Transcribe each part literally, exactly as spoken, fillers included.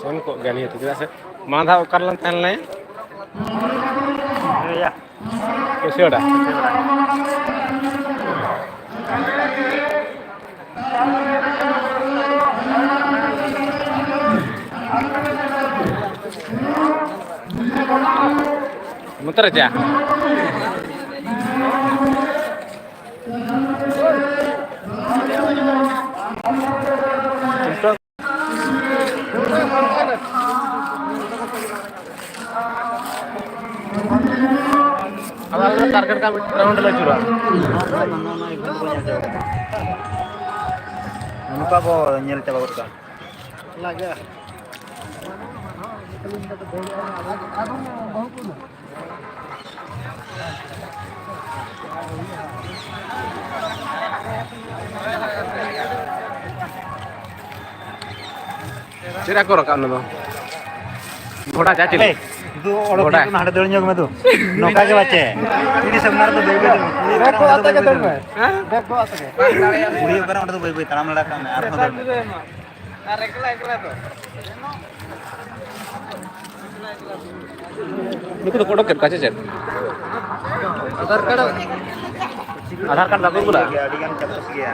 ᱥᱮᱱ ᱠᱚᱜ ᱜᱮᱭᱟ ᱱᱤᱭᱟᱹ ᱛᱮ, ᱪᱮᱫᱟᱜ ᱥᱮ ᱢᱟᱲᱟᱝ ᱫᱷᱟᱣ ᱚᱠᱟ ᱨᱮᱞᱟᱝ ᱛᱟᱦᱮᱸ ᱞᱮᱱᱟ? ᱠᱩᱥᱤᱭᱟᱰᱟ᱾ ᱱᱚᱛᱮ ᱨᱮ ᱪᱟ᱾ ᱟᱫᱚ ᱟᱞᱮ ᱫᱚ ᱴᱟᱨᱜᱮᱴ ᱠᱟᱜ ᱢᱤᱫ ᱨᱟᱣᱩᱱᱰ ᱞᱮ ᱟᱹᱪᱩᱨᱟ᱾ ᱱᱚᱝᱠᱟ ᱵᱚ ᱧᱮᱞ ᱪᱟᱵᱟ ᱜᱚᱫ ᱠᱟᱜᱼᱟ᱾ ᱞᱟᱜᱟ᱾ ᱪᱮᱫ ᱠᱚ ᱨᱟᱠᱟᱵ ᱱᱟ ᱫᱚ? ᱜᱷᱚᱲᱟ ᱪᱟ ᱪᱤᱞᱤ? ᱮᱭ, ᱫᱩ ᱚᱰᱚᱠ ᱜᱷᱚᱲᱟ᱾ ᱧᱚᱜ ᱢᱮ, ᱦᱟᱸᱰᱮ ᱫᱟᱹᱲ ᱧᱚᱜ ᱢᱮ ᱫᱩ᱾ ᱱᱚᱝᱠᱟ ᱜᱮ ᱵᱟᱪᱮ᱾ ᱤᱫᱤ ᱥᱟᱢᱱᱟ ᱨᱮᱫᱚ ᱵᱟᱹᱭ ᱵᱟᱹᱭ ᱫᱟᱹᱲ ᱢᱮ᱾ ᱠᱩᱲᱤ ᱵᱮᱜᱽ ᱠᱚ ᱦᱚᱯᱚᱱ ᱟᱛᱮ ᱫᱚ ᱜᱮ ᱵᱟᱹᱭ ᱫᱟᱹᱲ ᱵᱟᱹᱭ ᱢᱮ᱾ ᱫᱟᱹᱲ ᱢᱮ᱾ ᱦᱮᱸ? ᱵᱮᱜᱽ ᱠᱚ ᱟᱛᱮ ᱜᱮ᱾ ᱠᱩᱲᱤ ᱦᱚᱯᱚᱱ ᱚᱸᱰᱮ ᱫᱚ ᱵᱟᱹᱭ ᱵᱟᱹᱭ ᱛᱟᱲᱟᱢ ᱞᱟᱲᱟ ᱠᱟᱜ ᱢᱮ, ᱟᱨᱦᱚᱸ ᱫᱟᱹᱲ ᱢᱮ᱾ ᱟᱨ ᱮᱠᱞᱟ ᱮᱠᱞᱟ ᱫᱚ᱾ ᱱᱩᱠᱩ ᱫᱚᱠᱚ ᱚᱰᱚᱠ ᱠᱮᱫ ᱠᱚᱣᱟ ᱥᱮ ᱪᱮᱫ? ᱟᱫᱷᱟᱨ ᱠᱟᱨᱰ, ᱟᱫᱷᱟᱨ ᱠᱟᱨᱰ ᱵᱟᱠᱚ ᱟᱹᱜᱩ ᱞᱟᱜᱼᱟ? ᱟᱹᱰᱤ ᱜᱟᱱ ᱪᱟᱯᱚᱥ ᱜᱮᱭᱟ᱾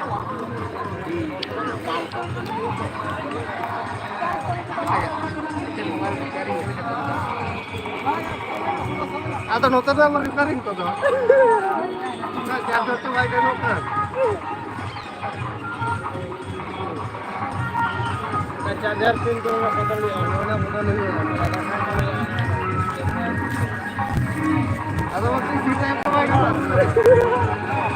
ᱟᱫᱚ ᱱᱚᱛᱮ ᱫᱚ ᱟᱵᱟᱨ ᱨᱤᱯᱮᱭᱟᱨᱤᱝ ᱠᱚᱫᱚ᱾ ᱚᱱᱟ ᱪᱟᱨᱡᱟᱨ ᱛᱮ ᱵᱟᱭ ᱜᱟᱱᱚᱜ ᱠᱟᱱ᱾ ᱪᱟᱨᱡᱟᱨ ᱯᱤᱱ ᱠᱚ ᱵᱚᱫᱚᱞ ᱦᱩᱭᱩᱜᱼᱟ, ᱚᱱᱟ ᱵᱚᱫᱚᱞ ᱦᱩᱭᱩᱜᱼᱟ᱾ ᱟᱫᱚ ᱚᱱᱛᱮ ᱥᱤ ᱴᱟᱭᱤᱯ ᱠᱚ ᱵᱟᱭ ᱜᱟᱱᱚᱜᱼᱟ᱾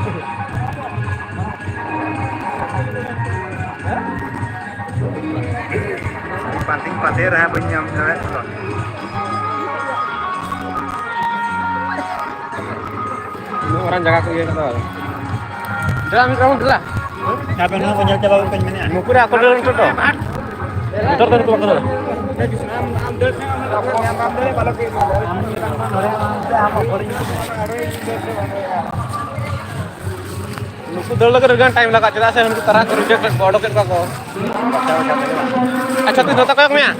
ᱯᱟᱱᱛᱮᱧ ᱯᱟᱱᱛᱮ ᱨᱮᱦᱚᱸ ᱵᱟᱹᱧ ᱧᱟᱢ ᱫᱟᱲᱮᱭᱟᱜ ᱠᱟᱱᱟ᱾ ᱩᱱᱟᱹᱜ ᱢᱟᱨᱟᱝ ᱡᱟᱭᱜᱟ ᱠᱚ ᱤᱭᱟᱹ ᱠᱟᱫᱟ᱾ ᱫᱮᱞᱟ ᱢᱤᱫ ᱨᱟᱣᱩᱱᱰ ᱫᱮᱞᱟ᱾ ᱟᱵᱮᱱ ᱦᱚᱸ ᱧᱮᱞ ᱪᱟᱵᱟ ᱜᱚᱫ ᱠᱟᱹᱧ ᱢᱮᱱᱮᱫᱼᱟ᱾ ᱱᱩᱠᱩ ᱨᱮ ᱟᱠᱚ ᱫᱟᱹᱲ ᱱᱤᱛᱚᱜ ᱫᱚ᱾ ᱵᱚᱛᱚᱨ ᱫᱚ ᱱᱩᱠᱩ ᱵᱟᱠᱚ ᱫᱟᱹᱲᱟ᱾ ᱱᱩᱠᱩ ᱫᱟᱹᱲ ᱞᱟᱹᱜᱤᱫ ᱟᱹᱰᱤ ᱜᱟᱱ time ᱞᱟᱜᱟᱜᱼᱟ, ᱪᱮᱫᱟᱜ ᱥᱮ ᱱᱩᱠᱩ ᱛᱟᱨᱟ ᱠᱚ reject ᱠᱮᱫ ᱠᱚᱣᱟ, ᱚᱰᱚᱠ ᱠᱮᱫ ᱠᱚᱣᱟ ᱠᱚ᱾ ᱟᱪᱪᱷᱟ, ᱛᱩᱭ ᱱᱚᱛᱮ ᱠᱚᱭᱚᱜ ᱢᱮᱭᱟ᱾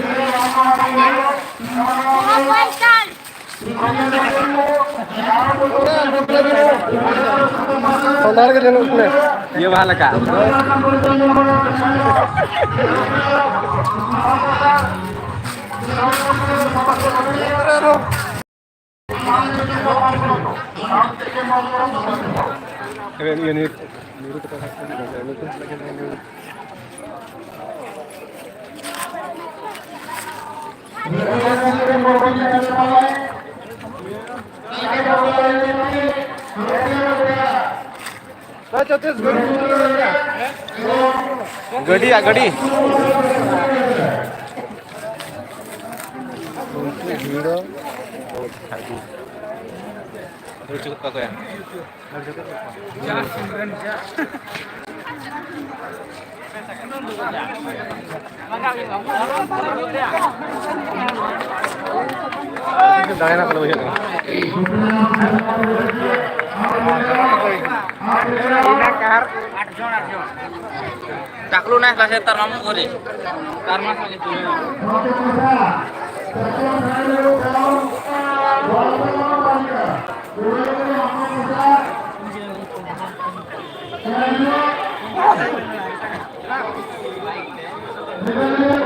ᱥᱚᱸᱫᱷᱟᱲ ᱜᱮ ᱧᱮᱞᱚᱜ ᱠᱟᱱᱟ᱾ ᱤᱭᱟᱹ ᱵᱟᱦᱟ ᱞᱮᱠᱟ᱾ ᱜᱟᱹᱰᱤᱭᱟ, ᱜᱟᱹᱰᱤ᱾ ᱫᱟᱹᱲ ᱦᱚᱪᱚ ᱠᱚᱣᱟ ᱠᱚ ᱭᱟ᱾ ᱴᱟᱠᱞᱩ ᱱᱟᱭ ᱠᱟᱥᱮ ᱛᱟᱨ ᱢᱟᱢᱩ ᱠᱚᱨᱮ᱾ ᱛᱟᱨ ᱢᱟ ᱥᱟᱜᱮ ᱛᱩᱞᱟᱹ᱾